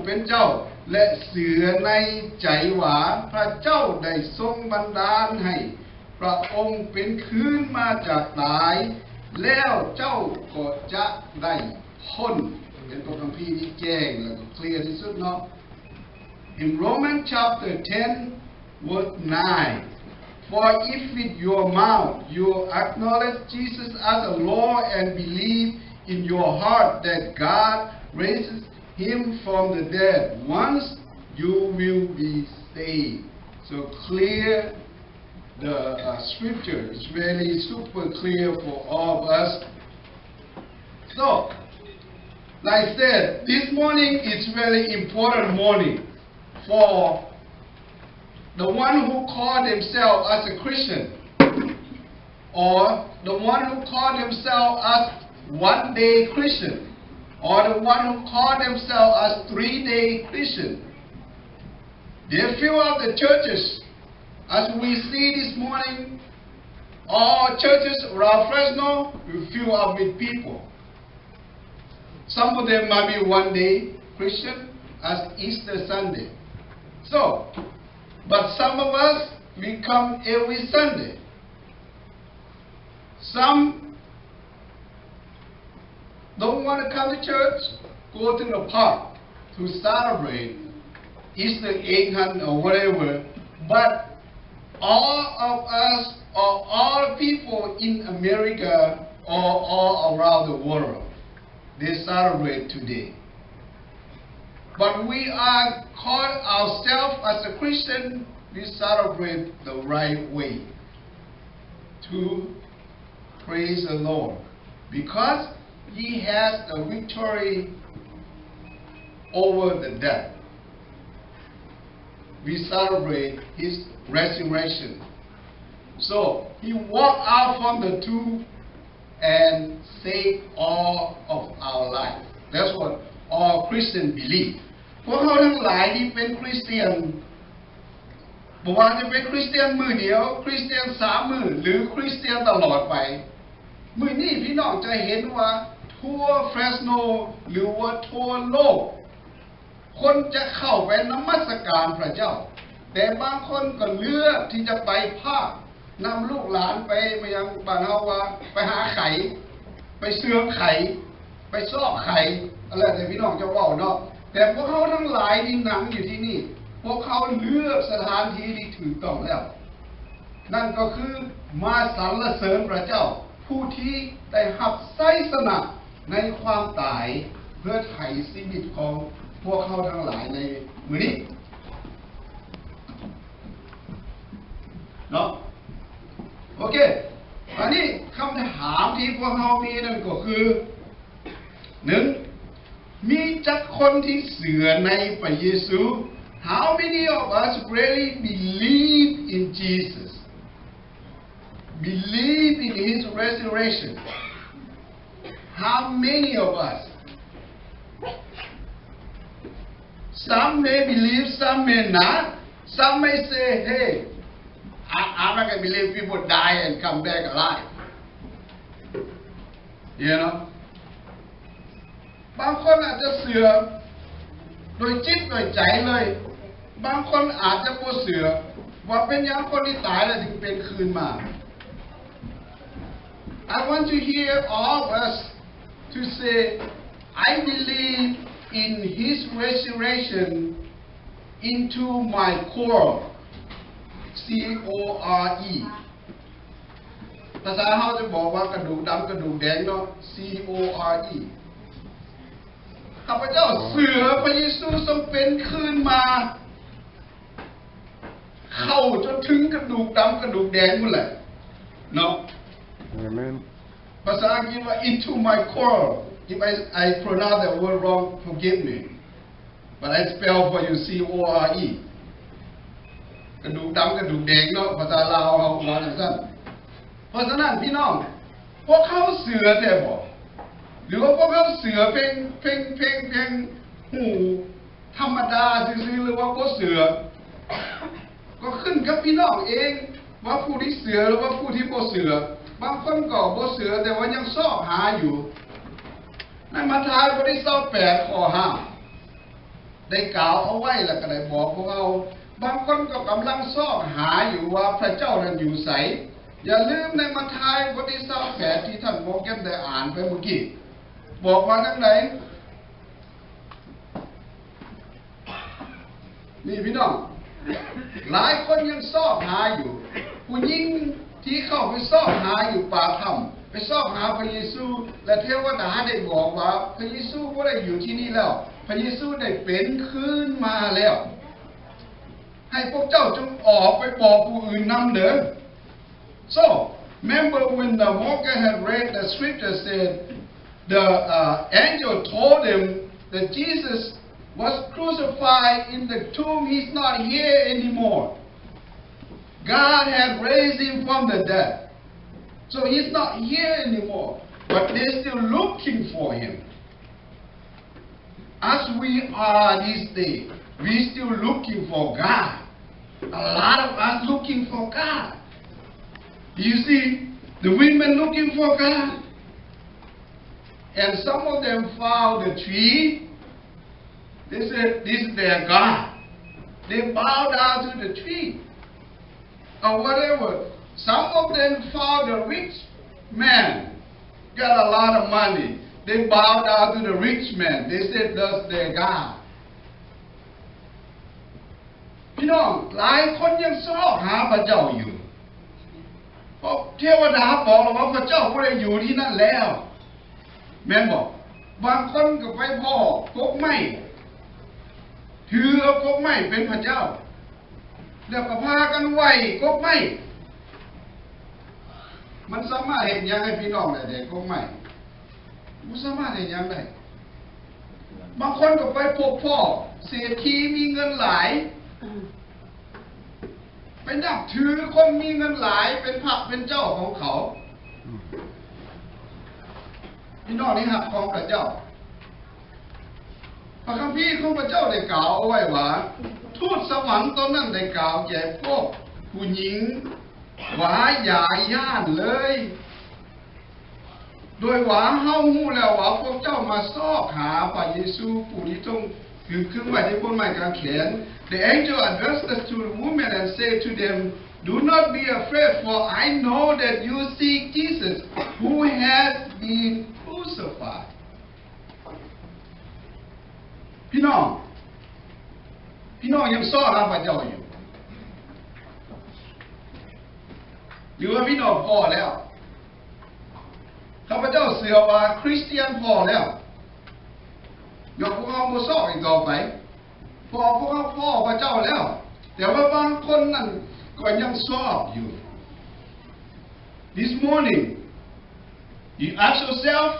ປັນເຈົ້າ ແລະເຊື່ອໃນໃຈວ່າພະເຈົ້າໄດ້ຊົງບັນດານໃຫ້ພະອົງເປັນຄືນມາຈາກຕາຍ, ແລ້ວເຈົ້າກໍຈະໄດ້ພົ້ນ. ເຫັນບໍ່? ຄຳພີນີ້ແຈ້ງ ແລ້ວກໍເຄລຍທີ່ສຸດເນາະ. In Romans chapter ten, verse nine, "For if with your mouth you acknowledge Jesus as the Lord and believe in your heart that God raises him from the dead, once you will be saved." So clear, the, uh, scripture is very super clear for all of us. So, like I said, this morning is very important morning for the one who call themselves as a Christian, or the one who call themselves as one day Christian, or the one who call themselves as three day Christian. They fill up the churches. As we see this morning, all churches around Fresno will fill up with people. Some of them might be one day Christian, as Easter Sunday. So, but some of us, we come every Sunday. Some don't wanna come to church, go to the park to celebrate Easter egg hunt or whatever. But all of us, or all people in America, or all around the world, they celebrate today. But we are called ourselves as a Christian, we celebrate the right way to praise the Lord, because he has the victory over the death. We celebrate his resurrection. So, he walked out from the tomb and saved all of our life. That's what all Christians believe. ພວກເຮົາທັງຫຼາຍທີ່ເປັນຄຣິສຕຽນ ບໍ່ວ່າຈະເປັນຄຣິສຕຽນມື້ດຽວ, ຄຣິສຕຽນສາມມື້ ຫຼື ຄຣິສຕຽນຕະຫຼອດໄປ, ມື້ນີ້ພີ່ນ້ອງຈະເຫັນວ່າທົ່ວເຟຣສໂນ ຫຼືວ່າທົ່ວໂລກ ຄົນຈະເຂົ້າໄປນະມັດສະການພະເຈົ້າ, ແຕ່ບາງຄົນກໍເລືອກທີ່ຈະໄປພາກນຳລູກຫຼານໄປ ມາຫຍັງ ບ້ານເຮົາວ່າໄປຫາໄຂ່ ໄປເຊື່ອງໄຂ່ ໄປຊອກໄຂ່ ແລ້ວແຕ່ພີ່ນ້ອງຈະເວົ້າເນາະ. ແຕ່ພວກເຮົາທັງຫຼາຍທີ່ນັ່ງຢູ່ທີ່ນີ້ ພວກເຮົາເລືອກສະຖານທີ່ທີ່ຖືກຕ້ອງແລ້ວ, ນັ້ນກໍຄືມາສັນລະເສີນພະເຈົ້າ ຜູ້ທີ່ໄດ້ຮັບໄຊຊະນະໃນຄວາມຕາຍ ເພື່ອໄຖ່ຊີວິດຂອງພວກເຮົາທັງຫຼາຍໃນມື້ນີ້ເນາະ. ໂອເຄ ອັນນີ້ຄຳຖາມທີ່ພວກເຮົາມີນັ້ນກໍຄື ໜຶ່ງ ມີຈັກຄົນທີ່ເຊື່ອໃນພະເຢຊູ? How many of us really believe in Jesus? Believe in his resurrection? How many of us? Some may believe, some may not. Some may say, "Hey, I, I'm not gonna believe people die and come back alive." You know? ບາງຄົນອາດຈະເຊື່ອໂດຍຈິດໂດຍໃຈເລີຍ, ບາງຄົນອາດຈະບໍ່ເຊື່ອວ່າເປັນຫຍັງຄົນທີ່ຕາຍແລ້ວຈຶ່ງເປັນຄືນມາ. I want to hear all of us to say, "I believe in his resurrection into my core." C O R E. ພາສາເຮົາຈະບອກວ່າກະດູກດຳກະດູກແດງເນາະ C O R E. ຂ້າພະເຈົ້າເຊື່ອພະເຢຊູຊົງເປັນຄືນມາ ເຂົ້າຈົນເຖິງກະດູກດຳກະດູກແດງພຸ້ນແຫຼະເນາະ. ອາເມນ. ພາສາອັງກິດວ່າ into my core. If I, I pronounce that word wrong, forgive me. But I spell for you, C O R E. ກະດູກດຳກະດູກແດງເນາະ ພາສາລາວເຮົາວ່າຈັ່ງຊັ້ນ. ເພາະສະນັ້ນພີ່ນ້ອງ ພວກເຮົາເຊື່ອແທ້ບໍ່? ຫຼືວ່າພວກເຮົາເຊື່ອເພງ ເພງ ເພງ ເພງຫູທຳມະດາຊື່ໆ ຫຼືວ່າບໍ່ເຊື່ອ? ກໍຂຶ້ນກັບພີ່ນ້ອງເອງວ່າຜູ້ທີ່ເຊື່ອ ຫຼືວ່າຜູ້ທີ່ບໍ່ເຊື່ອ. ບາງຄົນກໍບໍ່ເຊື່ອ ແຕ່ວ່າຍັງຊອກຫາຢູ່. ໃນມາທາຍບົດທີຊາວແປດ ຂໍ້ຫ້າ ໄດ້ກ່າວເອົາໄວ້ ແລະກໍໄດ້ບອກພວກເຮົາ. ບາງຄົນກໍກຳລັງຊອກຫາຢູ່ວ່າພະເຈົ້ານັ້ນຢູ່ໃສ. ຢ່າລືມໃນມາທາຍບົດທີຊາວແປດ ທີ່ທ່ານໂມເກັນໄດ້ອ່ານໄປເມື່ອກີ້ ບອກວ່າຈັ່ງໃດ? ນີ້ພີ່ນ້ອງ, ຫຼາຍຄົນຍັງຊອກຫາຢູ່. ຜູ້ຍິງທີ່ເຂົ້າໄປຊອກຫາຢູ່ປ່າຖ້ຳ ໄປຊອກຫາພະເຢຊູ ແລະ ເທວະດາໄດ້ບອກວ່າ ພະເຢຊູບໍ່ໄດ້ຢູ່ທີ່ນີ້ແລ້ວ, ພະເຢຊູໄດ້ເປັນຄືນມາແລ້ວ. ໃຫ້ພວກເຈົ້າຈົ່ງອອກໄປບອກຜູ້ອື່ນນຳເດີ. So, remember when the Morgan had read the scripture said, the, uh, angel told him that Jesus was crucified in the tomb, he's not here anymore. God had raised him from the dead. So he's not here anymore, but they're still looking for him. As we are this day, we still looking for God. A lot of us looking for God. You see, the women looking for God. And some of them found the tree. They said, "This is their God." They bow down to the tree. Or whatever. Some of them found a rich man, got a lot of money. They bow down to the rich man. They said, "That's their God." ພີ່ນ້ອງ, ຫຼາຍຄົນຍັງຊອກຫາພະເຈົ້າຢູ່. ເພາະເທວະດາບອກແລ້ວວ່າພະເຈົ້າບໍ່ໄດ້ຢູ່ທີ່ນັ້ນແລ້ວ. ແມ່ນບໍ່? ບາງຄົນກໍໄປພໍ້ກົກໄມ້, ຖືເອົາກົກໄມ້ເປັນພະເຈົ້າ ແລ້ວກໍພາກັນໄຫວ້ກົກໄມ້. ມັນສາມາດເຮັດຫຍັງໃຫ້ພີ່ນ້ອງໄດ້ແດ່ ກົກໄມ້? ບໍ່ສາມາດເຮັດຫຍັງໄດ້. ບາງຄົນກໍໄປພົບພໍ້ເສດຖີມີເງິນຫຼາຍ, ໄປນັບຖືຄົນມີເງິນຫຼາຍເປັນພະເປັນເຈົ້າຂອງເຂົາ. ພີ່ນ້ອງທີ່ຮັກຂອງພະເຈົ້າ, ພະຄຳພີຂອງພະເຈົ້າໄດ້ກ່າວເອົາໄວ້ວ່າ ທູດສະຫວັນຕົນນັ້ນໄດ້ກ່າວແກ່ພວກຜູ້ຍິງວ່າ ຢ່າຢ້ານເລີຍ. ໂດຍວ່າເຮົາຮູ້ແລ້ວວ່າພວກເຈົ້າມາຊອກຫາພະເຢຊູ ຜູ້ທີ່ຖືກຂຶງໄວ້ທີ່ໂພນໄມ້ກາງແຂນ. The angel addressed us to the women and said to them, "Do not be afraid, for I know that you seek Jesus who has been crucified." ພີ່ນ້ອງ, ພີ່ນ້ອງຍັງຊອກຫາພະເຈົ້າຢູ່ ຫຼືວ່າພີ່ນ້ອງພໍ້ແລ້ວ? ຂ້າພະເຈົ້າເຊື່ອວ່າຄຣິສຕຽນພໍ້ແລ້ວ. ຍອດພວກເຮົາບໍ່ຊອກອີກຕໍ່ໄປ ເພາະວ່າພວກເຮົາພໍ້ພະເຈົ້າແລ້ວ. ແຕ່ວ່າບາງຄົນນັ້ນກໍຍັງຊອກຢູ່. This morning, you ask yourself,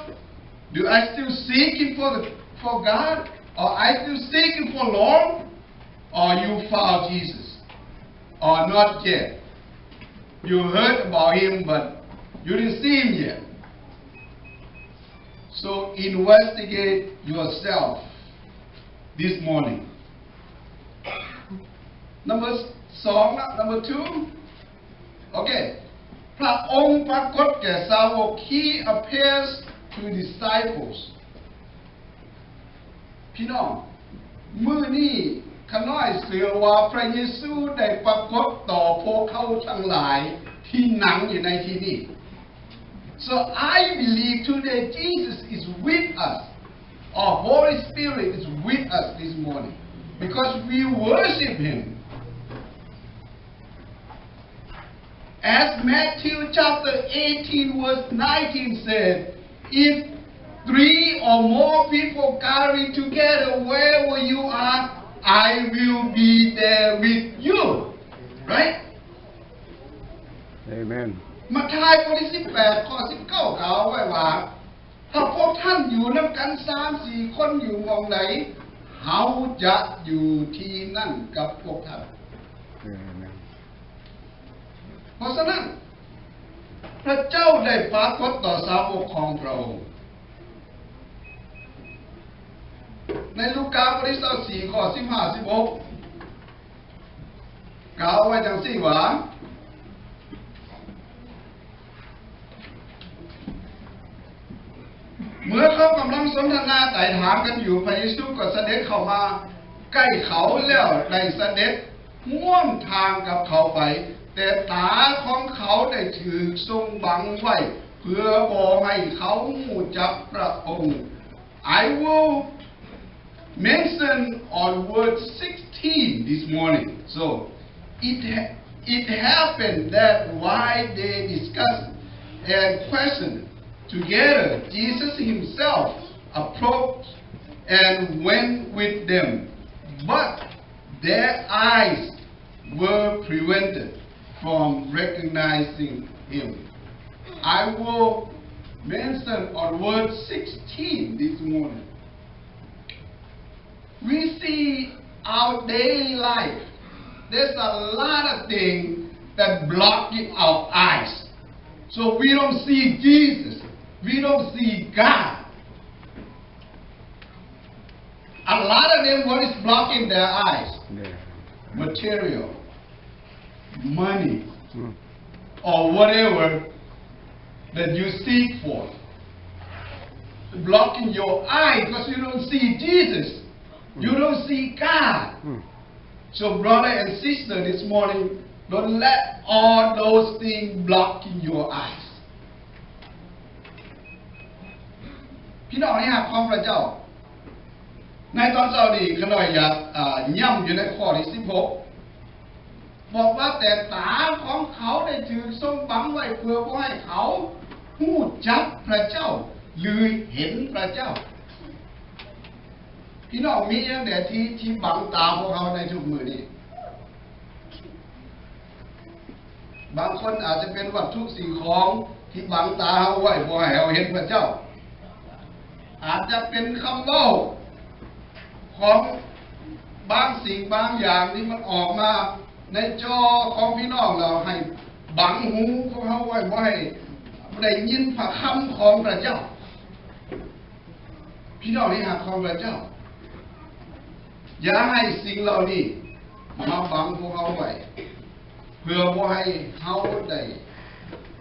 "Do I still seeking for the, for God? Or I still seeking for Lord? Or you found Jesus? Or not yet? You heard about him, but you didn't see him yet." So investigate yourself this morning. Number ສອງ ນະ number two. ໂອເຄ ພະອົງປາກົດແກ່ສາວົກ He appears to disciples. ພີ່ນ້ອງ, ມື້ນີ້ຂ້ານ້ອຍເຊື່ອວ່າພະເຢຊູໄດ້ປາກົດຕໍ່ພວກເຮົາທັງຫຼາຍທີ່ນັ່ງຢູ່ໃນທີ່ນີ້. So I believe today Jesus is with us. Our Holy Spirit is with us this morning because we worship him. As Matthew chapter eighteen verse nineteen said, "If three or more people gathering together wherever you are, I will be there with you." Right? Amen. ມາທາຍ ບົດທີສິບແປດ ຂໍ້ສິບເກົ້າ ກ່າວໄວ້ວ່າ ຖ້າພວກທ່ານຢູ່ນຳກັນສາມສີ່ຄົນຢູ່ໝ່ອງໃດ ເຮົາຈະຢູ່ທີ່ນັ້ນກັບພວກທ່ານ. Amen. ເພາະສະນັ້ນ ພະເຈົ້າໄດ້ປາກົດຕໍ່ສາວົກຂອງພະອົງ. ໃນລູກາ ບົດທີຊາວສີ່ ຂໍ້ສິບຫ້າ ສິບຫົກ ກ່າວໄວ້ຈັ່ງຊີ້ວ່າ ເມື່ອເຂົາກຳລັງສົນທະນາໄຕ່ຖາມກັນຢູ່, ພະເຢຊູກໍສະເດັດເຂົ້າມາ ໃກ້ເຂົາແລ້ວໄດ້ສະເດັດຮ່ວມທາງກັບເຂົາໄປ, ແຕ່ຕາຂອງເຂົາໄດ້ຖືກຊົງບັງໄວ້ ເພື່ອບໍ່ໃຫ້ເຂົາຮູ້ຈັກພຣະອົງ. I will mention on verse sixteen this morning. So it ha- it happened that while they discussed and questioned together, Jesus himself approached and went with them. But their eyes were prevented from recognizing him. I will mention on verse sixteen this morning. We see our daily life. There's a lot of things that blocking our eyes. So we don't see Jesus. We don't see God. A lot of them, what is blocking their eyes? Yeah. Material, money, mm, or whatever that you seek for. Blocking your eye because you don't see Jesus. You, mm, don't see God. Mm. So brother and sister, this morning, don't let all those things blocking your eyes. ພີ່ນ້ອງທີ່ຮັກຂອງພຣະເຈົ້າ, ໃນຕອນເຊົ້ານີ້ ຂ້ານ້ອຍຢາກ ອ່າ ຢ້ຳຢູ່ໃນຂໍ້ທີສິບຫົກ ບອກວ່າ ແຕ່ຕາຂອງເຂົາໄດ້ຖືກຊົງບັງໄວ້ ເພື່ອບໍ່ໃຫ້ເຂົາຮູ້ຈັກພຣະເຈົ້າ ຫຼື ເຫັນພຣະເຈົ້າ. ພີ່ນ້ອງມີຫຍັງແດ່ທີ່ ທີ່ບັງຕາພວກເຮົາໃນທຸກມື້ນີ້? ບາງຄົນອາດຈະເປັນວັດຖຸສິ່ງຂອງທີ່ບັງຕາເຮົາໄວ້ ບໍ່ໃຫ້ເຮົາເຫັນພຣະເຈົ້າ. ອາດຈະເປັນຄຳເວົ້າຂອງບາງສິ່ງບາງຢ່າງທີ່ມັນອອກມາໃນຈໍຂອງພີ່ນ້ອງ ແລ້ວໃຫ້ບັງຫູຂອງເຮົາໄວ້ ບໍ່ໃຫ້ໄດ້ຍິນພຣະຄຳຂອງພຣະເຈົ້າ. ພີ່ນ້ອງທີ່ຮັກຂອງພຣະເຈົ້າ, ຢ່າໃຫ້ສິ່ງເຫຼົ່ານີ້ມາບັງພວກເຮົາໄວ້ ເພື່ອບໍ່ໃຫ້ເຮົາໄດ້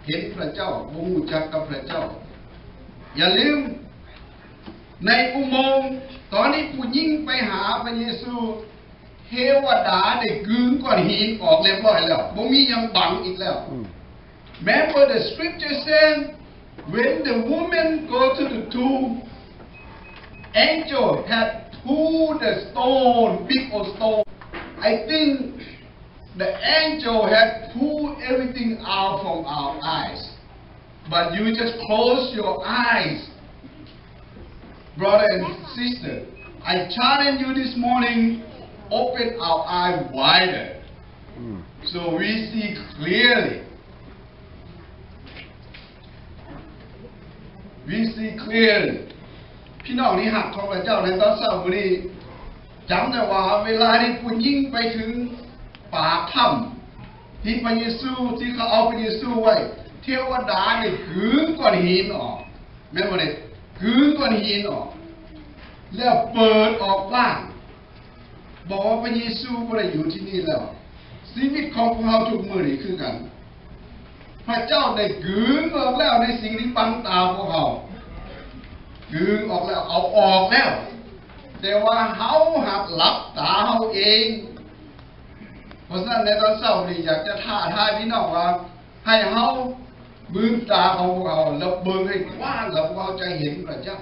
ເຫັນພຣະເຈົ້າ, ບໍ່ຮູ້ຈັກກັບພຣະເຈົ້າ. ຢ່າລືມ, ໃນອຸໂມງ, ຕອນທີ່ຜູ້ຍິງໄປຫາພຣະເຢຊູ, ເທວະດາໄດ້ກືນກ້ອນຫີນອອກຮຽບຮ້ອຍແລ້ວ, ບໍ່ມີຫຍັງບັງອີກແລ້ວ. ອືມ. Remember the scripture said, when the woman go to the tomb, angel had pulled the stone, big old stone. I think the angel had pulled everything out from our eyes. But you just close your eyes. Brother and sister, I challenge you this morning, open our eye wider. ອືມ. So we see clearly. We see clearly. ພີ່ນ້ອງທີ່ຮັກຂອງພຣະເຈົ້າ, ໃນຕອນເຊົ້າມື້ນີ້ ຈຳໄດ້ວ່າເວລາທີ່ຜູ້ຍິງໄປເຖິງປາກຖ້ຳ ທີ່ພຣະເຢຊູ, ທີ່ເຂົາເອົາພຣະເຢຊູໄວ້, ເທວະດາໄດ້ກືນກ້ອນຫີນອອກ, ແມ່ນບໍ່ເດ? ກືນກ້ອນຫີນອອກ ແລ້ວເປີດອອກກວ້າງ. ບອກວ່າພຣະເຢຊູບໍ່ໄດ້ຢູ່ທີ່ນີ້ແລ້ວ. ຊີວິດຂອງພວກເຮົາທຸກມື້ນີ້ຄືກັນ. ພຣະເຈົ້າໄດ້ກືນອອກແລ້ວໃນສິ່ງທີ່ບັງຕາພວກເຮົາ. ກືນອອກແລ້ວ, ເອົາອອກແລ້ວ. ແຕ່ວ່າເຮົາຫາກຫຼັບຕາເຮົາເອງ. ເພາະສະນັ້ນໃນຕອນເຊົ້ານີ້ ຢາກຈະທ້າທາຍພີ່ນ້ອງວ່າ ໃຫ້ເຮົາມືນຕາຂອງພວກເຮົາ ແລ້ວເບິ່ງໃຫ້ກວ້າງ ແລ້ວພວກເຮົາຈະເຫັນພຣະເຈົ້າ.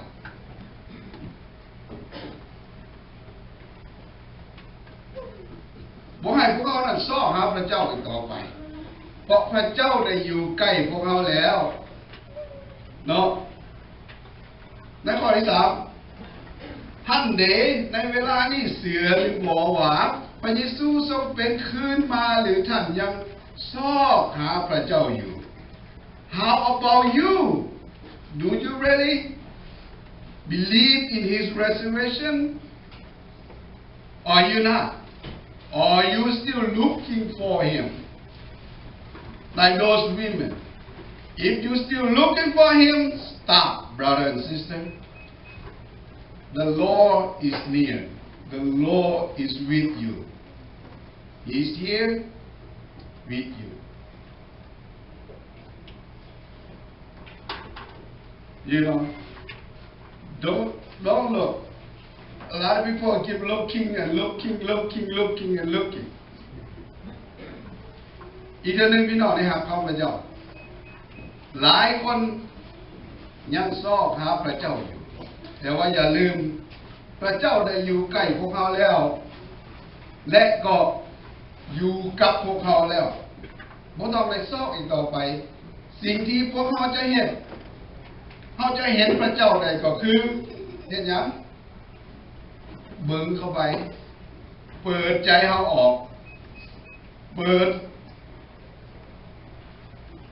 ບໍ່ໃຫ້ພວກເຮົານັ້ນຊອກຫາພຣະເຈົ້າອີກຕໍ່ໄປ, ເພາະພຣະເຈົ້າໄດ້ຢູ່ໃກ້ພວກເຮົາແລ້ວເນາະ. ໃນຂໍ້ທີສາມ, ທ່ານເດ ໃນເວລານີ້ເຊື່ອຫຼືບໍ່ວ່າພຣະເຢຊູຊົງເປັນຄືນມາ ຫຼື ທ່ານຍັງຊອກຫາພຣະເຈົ້າຢູ່? How about you? Do you really believe in his resurrection? Are you not? Are you still looking for him? Like those women. If you still looking for him, stop, brother and sister. The Lord is near. The Lord is with you. He is here with you. You know, don't, don't look A lot of people keep looking and looking, looking, looking and looking. ອີກເທື່ອໜຶ່ງ ພີ່ນ້ອງທີ່ຮັກຂອງພະເຈົ້າ, ຫຼາຍຄົນຍັງຊອກຫາພະເຈົ້າຢູ່, ແຕ່ວ່າຢ່າລືມ, ພະເຈົ້າໄດ້ຢູ່ໃກ້ພວກເຮົາແລ້ວ ແລະ ກໍຢູ່ກັບພວກເຮົາແລ້ວ. ບໍ່ຕ້ອງໄປຊອກອີກຕໍ່ໄປ. ສິ່ງທີ່ພວກເຮົາຈະເຮັດ, ເຮົາຈະເຫັນພະເຈົ້າໄດ້ກໍຄືເຮັດຫຍັງ? ເບິ່ງເຂົ້າໄປ, ເປີດໃຈເຮົາອອກ, ເປີດ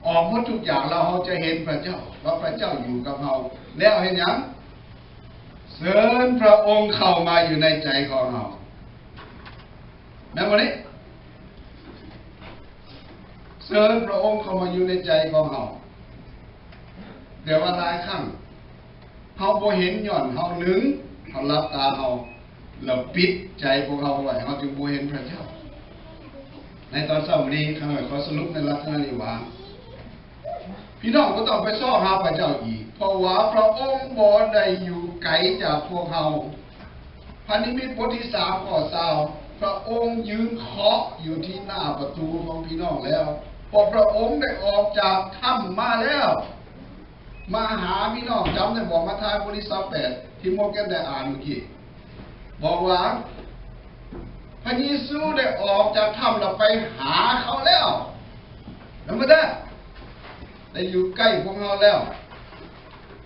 ອອກໝົດທຸກຢ່າງ, ແລ້ວເຮົາຈະເຫັນພະເຈົ້າ, ວ່າພະເຈົ້າຢູ່ກັບເຮົາ. ແລ້ວເຮັດຫຍັງ? ເຊີນພະອົງເຂົ້າມາຢູ່ໃນໃຈຂອງເຮົາ. ແມ່ນບໍ່ນີ້? ເຊີນພະອົງເຂົ້າມາຢູ່ໃນໃຈຂອງເຮົາ. ແຕ່ວ່າຫຼາຍຄັ້ງເຮົາບໍ່ເຫັນ, ຍ້ອນເຮົາ ໜຶ່ງ ເຮົາຫຼັບຕາເຮົາ ແລ້ວປິດໃຈຂອງເຮົາໄວ້, ເຮົາຈຶ່ງບໍ່ເຫັນພະເຈົ້າ. ໃນຕອນເຊົ້າມື້ນີ້ ຂ້ານ້ອຍຂໍສະຫຼຸບໃນລັກສະນະນີ້ວ່າ ພີ່ນ້ອງບໍ່ຕ້ອງໄປຊອກຫາພະເຈົ້າອີກ, ເພາະວ່າພະອົງບໍ່ໄດ້ຢູ່ໄກຈາກພວກເຮົາ. ພັນນິມິດບົດທີສາມ ຂໍ້ຊາວ, ພະອົງຢືນເຄາະຢູ່ທີ່ໜ້າປະຕູຂອງພີ່ນ້ອງແລ້ວ, ເພາະພະອົງໄດ້ອອກຈາກຖ້ຳມາແລ້ວ ມາຫາພີ່ນ້ອງ. ຈຳໄດ້ບໍ່? ມາທາຍບົດທີຊາວແປດ ທີ່ໂມແກນໄດ້ອ່ານເມື່ອກີ້ ບອກວ່າ ພະເຢຊູໄດ້ອອກຈາກຖ້ຳແລ້ວໄປຫາເຂົາແລ້ວ. ແມ່ນບໍ່? ໄດ້ຢູ່ໃກ້ພວກເຮົາແລ້ວ.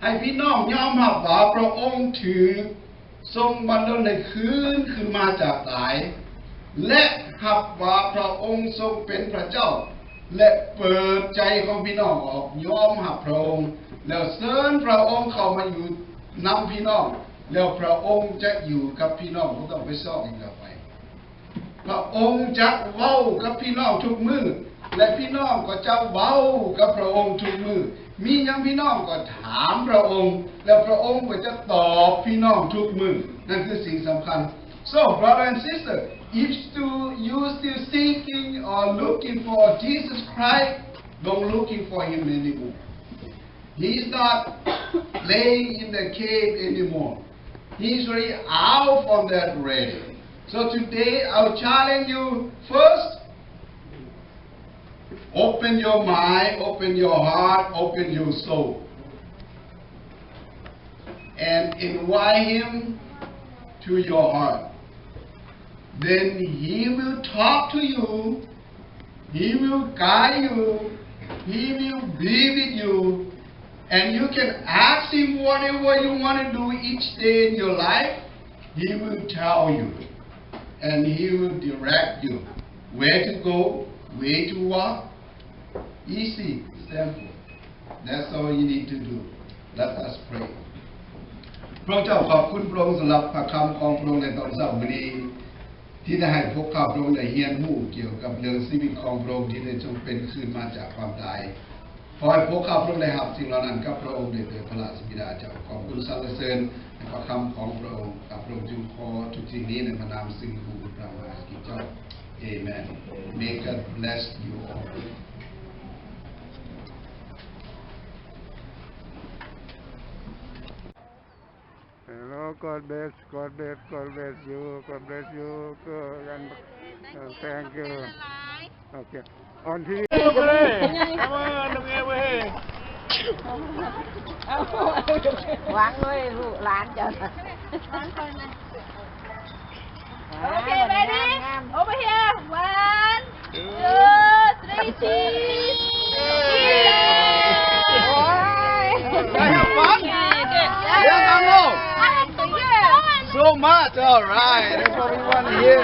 ໃຫ້ພີ່ນ້ອງຍອມຮັບວ່າພະອົງຖືກຊົງບັນດົນໃຫ້ຟື້ນຂຶ້ນມາຈາກຕາຍ ແລະ ຮັບວ່າພະອົງຊົງເປັນພະເຈົ້າ ແລະ ເປີດໃຈຂອງພີ່ນ້ອງອອກ, ຍອມຮັບພະອົງ ແລ້ວເຊີນພະອົງເຂົ້າມາຢູ່ນຳພີ່ນ້ອງ, ແລ້ວພະອົງຈະຢູ່ກັບພີ່ນ້ອງ, ບໍ່ຕ້ອງໄປຊອກອີກຕໍ່ໄປ. ພະອົງຈະເວົ້າກັບພີ່ນ້ອງທຸກມື້ ແລະ ພີ່ນ້ອງກໍຈະເວົ້າກັບພະອົງທຸກມື້. ມີຫຍັງພີ່ນ້ອງກໍຖາມພະອົງ ແລະ ພະອົງກໍຈະຕອບພີ່ນ້ອງທຸກມື້. ນັ້ນຄືສິ່ງສຳຄັນ. So, brother and sister, if still, you still seeking or looking for Jesus Christ, don't looking for him anymore. He's not laying in the cave anymore. He's already out from that already. So today, I'll challenge you first, open your mind, open your heart, open your soul, and invite him to your heart. Then he will talk to you. He will guide you. He will be with you. And you can ask him whatever you want to do each day in your life. He will tell you. And he will direct you where to go, where to walk. Easy, simple. That's all you need to do. Let us pray. ພະເຈົ້າ ຂອບຄຸນພະອົງສຳລັບພະຄຳຂອງພະອົງໃນຕອນເຊົ້າມື້ນີ້ ທີ່ໄດ້ໃຫ້ພວກຂ້າພະອົງໄດ້ຮຽນຮູ້ກ່ຽວກັບເລື່ອງຊີວິດຂອງພະອົງທີ່ໄດ້ຊົງເປັນຄືນມາຈາກຄວາມຕາຍ. ຂໍໃຫ້ພວກຂ້າພະອົງໄດ້ຮັບສິ່ງເຫຼົ່ານັ້ນກັບພະອົງໂດຍເຕີພະລາຊະບິດາເຈົ້າ. ຂອບຄຸນສັນລະເສີນໃນພະຄຳຂອງພະອົງ. ຂ້າພະອົງຈຶ່ງຂໍທຸກສິ່ງນີ້ໃນພະນາມເຊິ່ງພະບຸດພະມະຫາສັກສິດເຈົ້າ. Amen. May God bless you all. Hello, God bless, God bless, God bless you, God bless you, God, and, uh, thank you. Okay. On TV. ວາງເລີຍລູກຫຼານເຈົ້າ. Okay, ready? Over here. One, two, three, cheese. Guys, have fun? Yeah, yeah. So much. All right. That's what we want to hear.